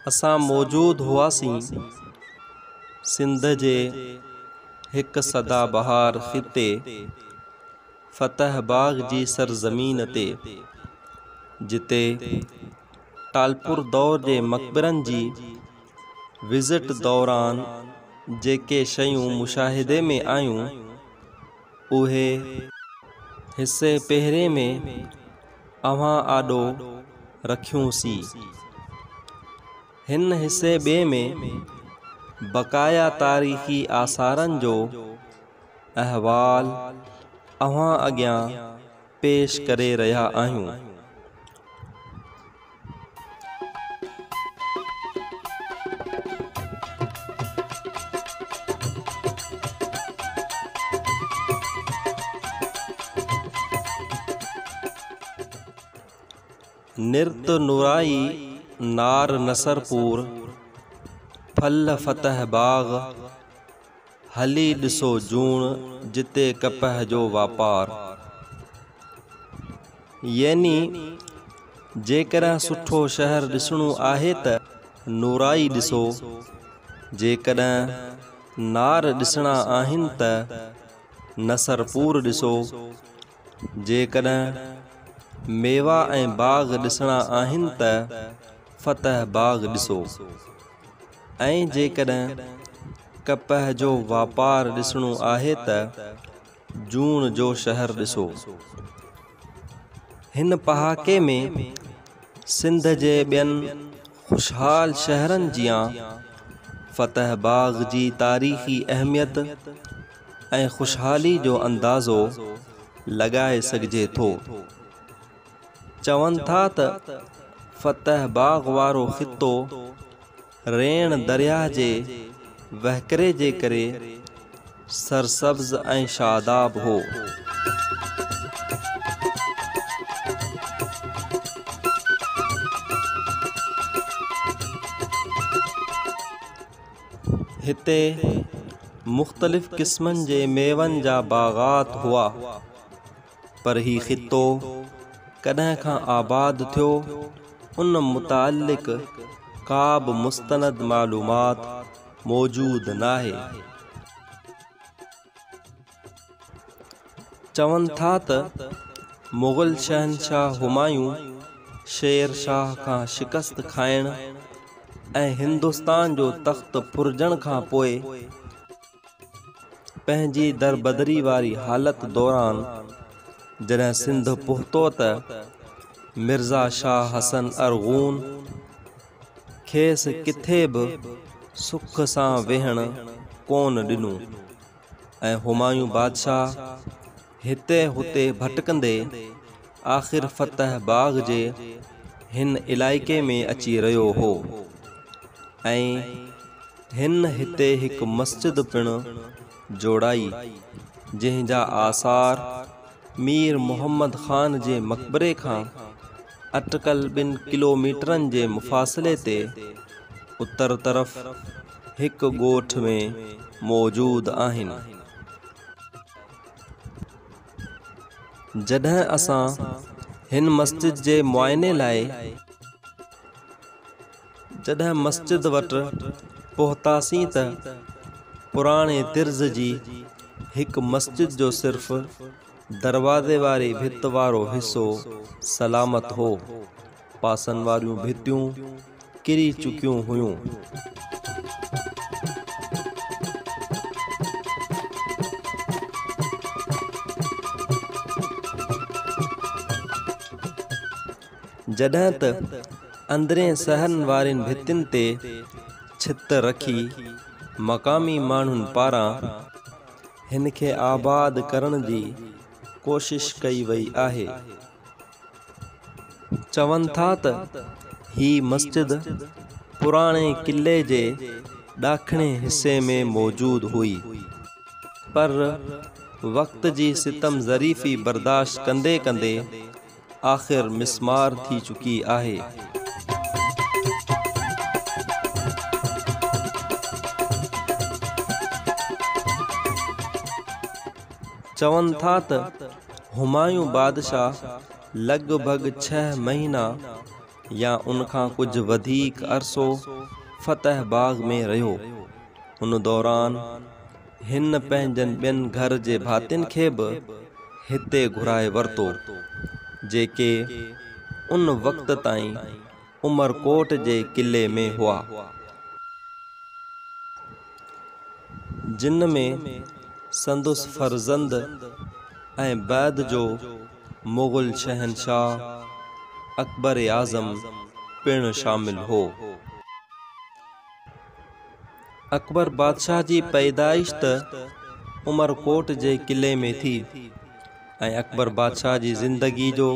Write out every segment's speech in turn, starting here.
اسان موجود هئاسين سنڌ جي هڪ سدا بهار خطي فتح باغ جي سرزمين تي، جتي ٽالپر دور جي مقبرن جي وزٽ دوران جيڪي شيون مشاهدي ۾ آيون، اهي حصي پهرين ۾ اوهان آڏو رکيون سين. هن حصي ٻئي ۾ بقايا تاريخي آثارن جو احوال اوهان اڳيان پيش ڪري رهيا آهيون. نرت نورائي نار نصرپور، ڦل فتح باغ، هلي ڏسو جوڻ جتي ڪپهه جو واپار. يعني جيڪڏهن سٺو شهر ڏسڻو آهي ته نورائي ڏسو، جيڪڏهن نار ڏسڻا آهن ته نصرپور ڏسو، جيڪڏهن ميوا ۽ باغ ڏسڻا آهن ته فتح باغ ڏسو ۽ جيڪڏهن ڪپهه جو واپار ڏسڻو آهي ته جوڻ جو شهر ڏسو. هن پهاڪي ۾ سنڌ جي ٻين خوشحال شهرن جيان فتح باغ جي تاريخي اهميت ۽ خوشحالي جو اندازو لڳائي سگهجي ٿو. چون ٿا ته فتح باغ وارو خطو ريڻ درياهه جي وهڪري جي ڪري سرسبز ۽ شاداب هو. هتي مختلف قسمن جي ميون جا باغات هئا، پر هي خطو ڪڏهن کان آباد ٿيو، ان متعلق ڪا به مستند معلومات موجود ناهي. چون ٿا ته مغل شهنشاهه همايون شير شاهه کان شڪست کائڻ ۽ هندستان جو تخت ڦرجڻ کان پوء پنهنجي دربدري واري حالت دوران جڏهن سنڌ پهتو ته مرزا شاهه حسن ارغون کيس ڪٿي به سک سان ويهڻ ڪونه ڏنو ۽ همايون بادشاهه هتي هتي ڀٽڪندي آخر فتح باغ جي هن علائقي ۾ اچي رهيو هو ۽ هن هتي هڪ مسجد پڻ جوڙائي، جنهن جا آثار مير محمد خان جي مقبري کان اٽڪل ٻن ڪلوميٽرن جي مفاصلي تي اتر طرف هڪ ڳوٺ ۾ موجود آهن. جڏهن اسان هن مسجد جي معائني لاء. جڏهن مسجد وٽ پهتاسين ته پراڻي طرز جي هڪ مسجد جو صرف دروازي واري ڀت وارو حصو سلامت هو، پاسن واريون ڀتيون ڪري چڪيون هيون. جڏهن ته اندرين صحن وارين ڀتين تي ڇت رکي مقامي ماڻهن پاران هن کي آباد ڪرڻ جي ڪوشش ڪئي وئي آهي. چون ٿا ته هي مسجد پراڻي قلعي جي ڏاکڻي حصي ۾ موجود هئي، پر وقت جي ستم ظريفي برداشت ڪندي ڪندي آخر مسمار ٿي چڪي آهي. چون ٿا ته همايون بادشاهه لڳ ڀڳ ڇهه مهينا يا ان کان ڪجهه وڌيڪ عرصو فتح باغ ۾ رهيو. ان دوران هن پنهنجن ٻين گهر جي ڀاتين کي به هتي گهرائي ورتو، جيڪي ان وقت تائين عمرڪوٽ جي قلعي ۾ هئا. جن ۾ سندس فرزند ۽ بعد جو مغل شهنشاهه اڪبر اعظم پڻ شامل هو. اڪبر بادشاهه جي پيدائش ته عمرڪوٽ جي قلعي ۾ ٿي ۽ اڪبر بادشاهه جي زندگي جو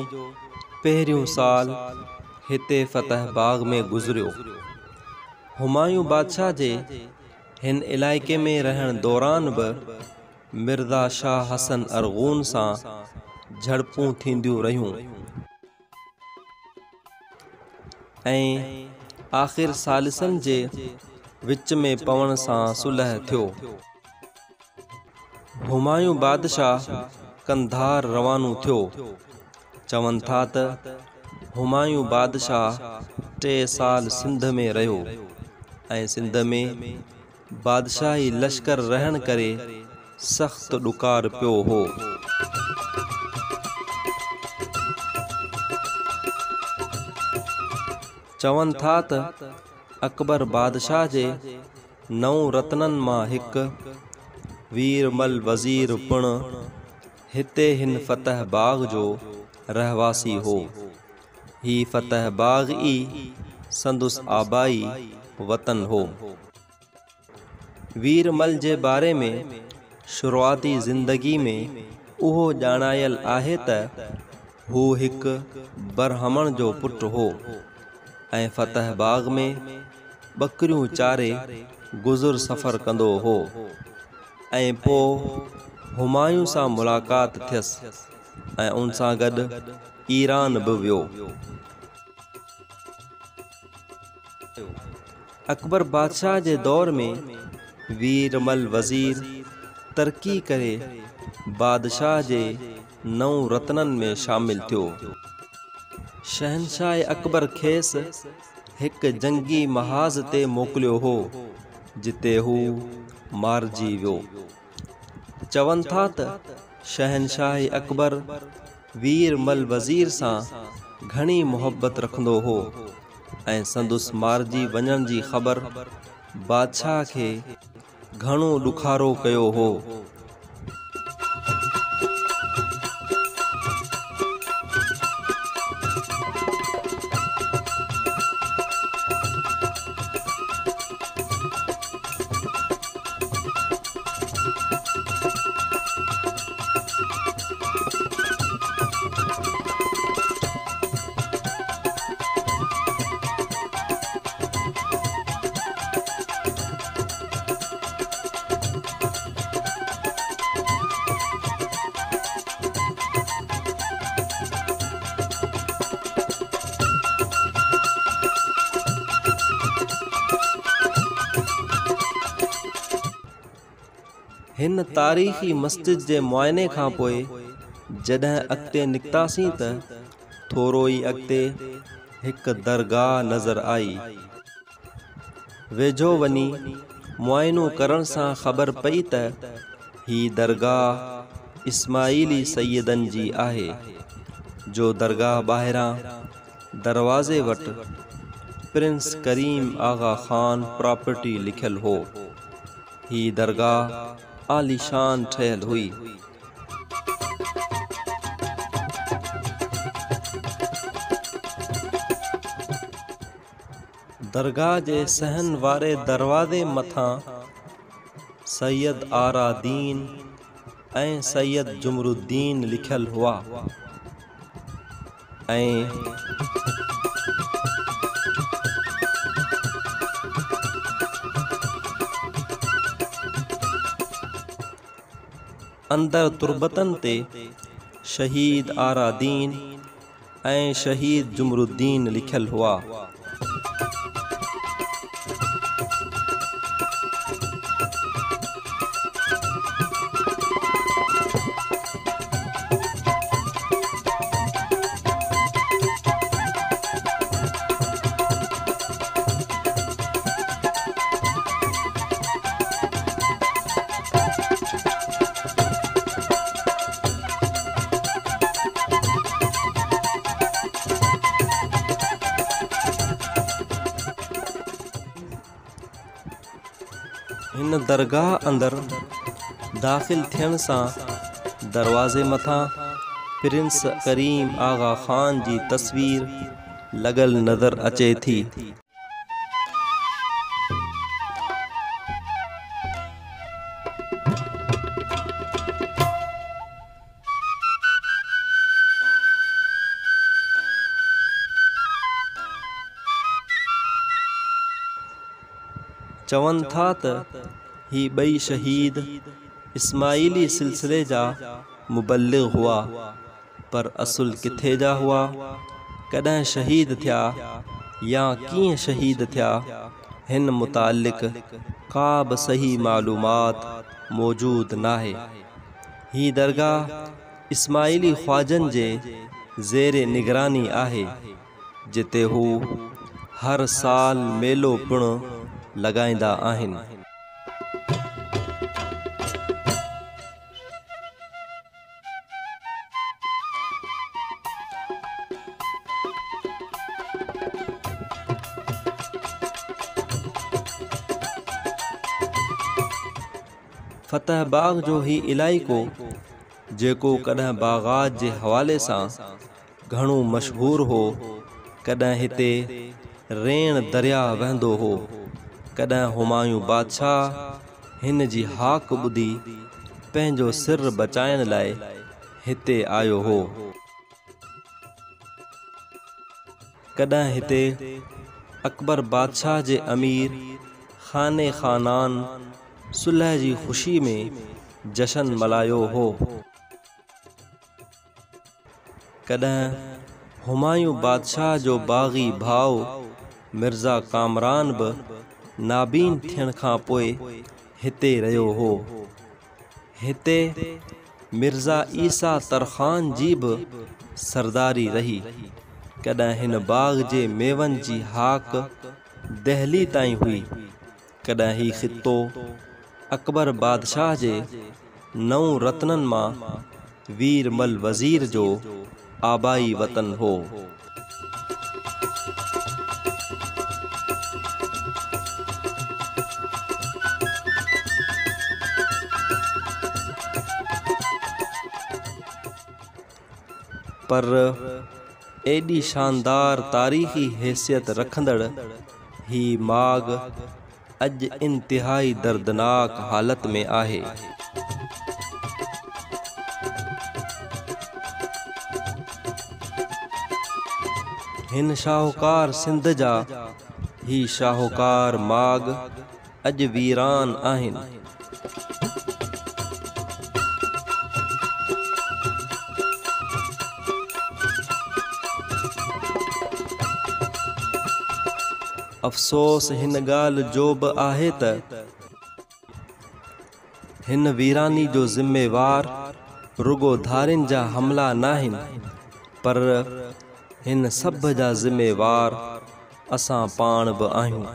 پهريون سال هتي فتح باغ ۾ گذريو. همايون بادشاهه جي هن علائقي ۾ رهڻ دوران به مرزا شاهه حسن ارغون سان جهڙپون ٿينديون رهيون ۽ آخر ثالثن جي وچ ۾ پوڻ سان صلح ٿيو. همايون بادشاهه قنڌار روانو ٿيو. چون ٿا ته همايون بادشاهه 3 سال سنڌ ۾ رهيو ۽ سنڌ ۾ بادشاهي لشڪر رهڻ ڪري سخت ڏڪار پيو هو. چون ٿا ته اڪبر بادشاهه جي نو رتنن مان هڪ ويرمل وزير پڻ هتي هن فتح باغ جو رهواسي هو. هي فتح باغ ئي سندس آبائي وطن هو. ويرمل جي باري ۾ شروعاتي زندگي ۾ اهو ڄاڻايل آهي ته هو هڪ برهمڻ جو پٽ هو ۽ فتح باغ ۾ ٻڪريون چاري گذر سفر ڪندو هو ۽ پوء همايون سان ملاقات ٿيس ۽ ان سان گڏ ايران به ويو. اڪبر بادشاهه جي دور ۾ ويرمل وزير ترقي ڪري بادشاهه جي نو رتنن ۾ شامل ٿيو. شهنشاهه اڪبر کيس هڪ جنگي محاذ تي موڪليو هو، جتي هو مارجي ويو. چون ٿا ته شهنشاهه اڪبر وير مل وزير سان گهڻي محبت رکندو هو ۽ سندس مارجي وڃڻ جي خبر بادشاهه کي گهڻو ڏکارو ڪيو هو. هن تاريخي مسجد جي معائني کان پوء جڏهن اڳتي نڪتاسين ته ٿورو ئي اڳتي هڪ درگاهه نظر آئي. ويجهو وڃي معائنو ڪرڻ سان خبر پئي ته هي درگاهه اسماعيلي سيدن جي آهي، جو درگاهه ٻاهران دروازي وٽ پرنس ڪريم آغا خان پراپرٽي لکيل هو. هي درگاهه عاليشان ٺهيل هئي. درگاهه جي صحن واري دروازي مٿان سيد آرادين ۽ سيد جمرالدين لکيل هئا ۽. اندر تربتن تي شهيد آرادين ۽ شهيد جمرالدين لکيل هئا. هن درگاهه اندر داخل ٿيڻ سان دروازي مٿان پرنس ڪريم آغا خان جي تصوير لڳل نظر اچي ٿي. چون ٿا ته هي ٻئي شهيد اسماعيلي سلسلي جا مبلغ هئا، پر اصل ڪٿي جا هئا، ڪڏهن شهيد ٿيا يا ڪيئن شهيد ٿيا، هن متعلق ڪا به صحيح معلومات موجود ناهي. هي درگاهه اسماعيلي خواجن جي زير نگراني آهي. جتي هو هر سال ميلو پڻ لڳائيندا آهن. فتح باغ جو هي علائقو جيڪو ڪڏهن باغات جي حوالي سان گهڻو مشهور هو، ڪڏهن هتي ريڻ درياهه وهندو هو، ڪڏهن همايون بادشاهه هن جي هاڪ ٻڌي پنهنجو سر بچائڻ لاء هتي آيو هو. ڪڏهن هتي اڪبر بادشاهه جي امير خان خانان صلح جي خوشي ۾ جشن ملهايو هو. ڪڏهن همايون بادشاهه جو باغي ڀاء مرزا ڪامران به نابين ٿيڻ کان پوء هتي رهيو هو. هتي مرزا عيسيٰ ترخان جي به سرداري رهي. ڪڏهن هن باغ جي ميون جي هاڪ دهلي تائين هئي. ڪڏهن هي خطو اڪبر بادشاهه جي نو رتنن مان وير مل وزير جو آبائي وطن هو. پر ايڏي شاندار تاريخي حيثيت رکندڙ هي ماڳ اڄ انتهائي دردناڪ حالت ۾ آهي. هن شاهوڪار سنڌ جا هي شاهوڪار ماڳ اڄ ويران آهن. افسوس هن ڳالهه جو به آهي ته هن ويراني جو ذميوار رڳو ڌارين جا حملا ناهن پر هن سڀ جا ذميوار اسان پاڻ به آهيون.